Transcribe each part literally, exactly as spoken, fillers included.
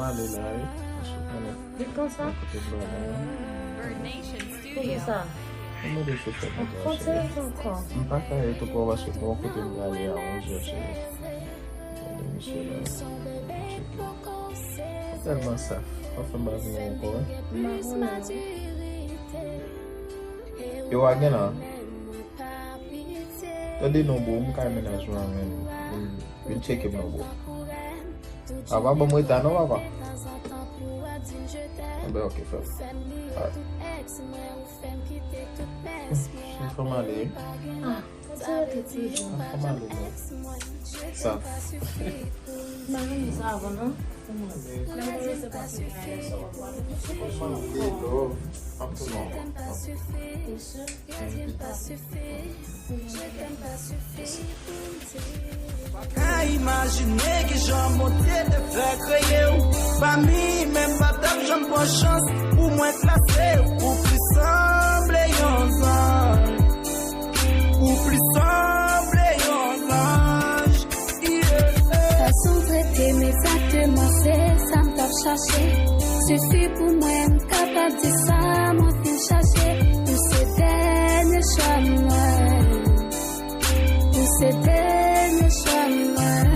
Ale la, wi. Paske konnen. Li konsa? Kote m prale a. Poukisa? Mwen mande chofè mwen. Kontinye ankò. M pa ka ret ankò paske bon kote m prale a, onzè, cheri. Tande misye la. Tcheke. Ou tèlman saf. Pa fè m pa vini ankò, wi. M pa konnen, wi. Yo, a gen la. Tande non, bro, m kay mennaj mwen, men vin, vin tcheke m non, bro. Papa, ban m reta non, papa. Enben, ok, frè m. Alright. Fè m ale, wi. Ah, kontinye rete toujou. Fè m ale, non. Sa. M pa renmen sa avan, non. Fè m ale. Lè m kòmanse pase kay la, sa w ap pale. Fè m ale, non. M ap tounen ankò. Ou si? Pa ka imajine kijan Bondye te fè kreye w. Pami imen m pa t ap janm pran chans pou mwen klase w. Ou plis sanble yon zanj. Ou plis sanble yon zanj. Yeah. Fason w trete m egzakteman se sa m t ap chache. Sifi pou mwen m kapab di sa mwen fin chache. Ou se dènye chwa mwen. Ou se dènye chwa mwen.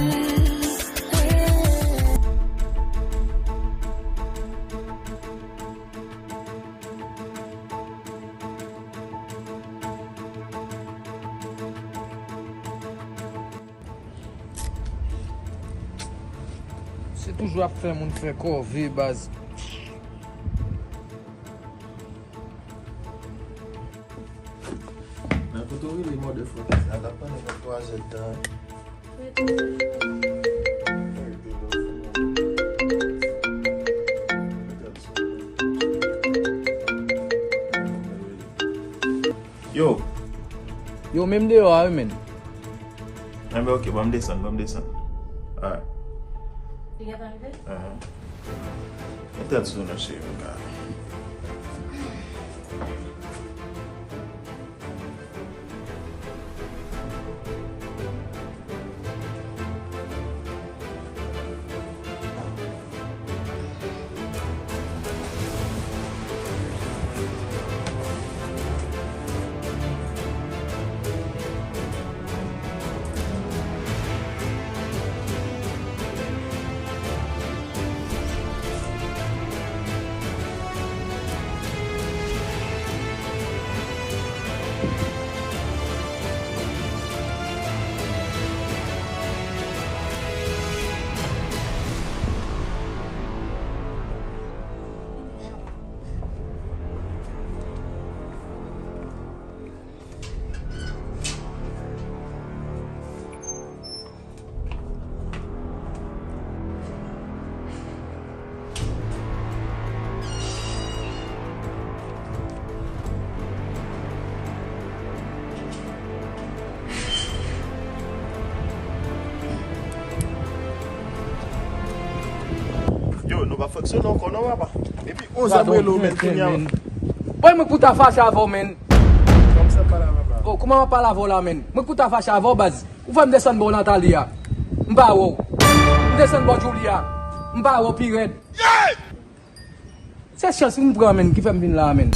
Se toujou ap fè moun fè kòve, baz. Nan kote w rele mòde fòtise a, l ap pandan nan twazè tan. Yo. Yo, menm deyò a, wi, menn. Enben, ok, ban m desann, ban m desann. Alright. Li gentan rive? Ahan. Mete l sou nou, cheri, m ka. Yo, nou pa fonksyone ankò non, papa. Epi onzè mwen lo, men, kounye a. Boy, mwen pou ta fache avè w, men. Kòman sa pale avè w la? Oh, kòman m ap pale avè w la, men? Mwen pou ta fache avè w, baz. Ou fè m desann bò Natali a. M pa wè w. M desann bò Djoulia. M pa wè w pi rèd. Se chans m pran, men, ki fè m vin la, men.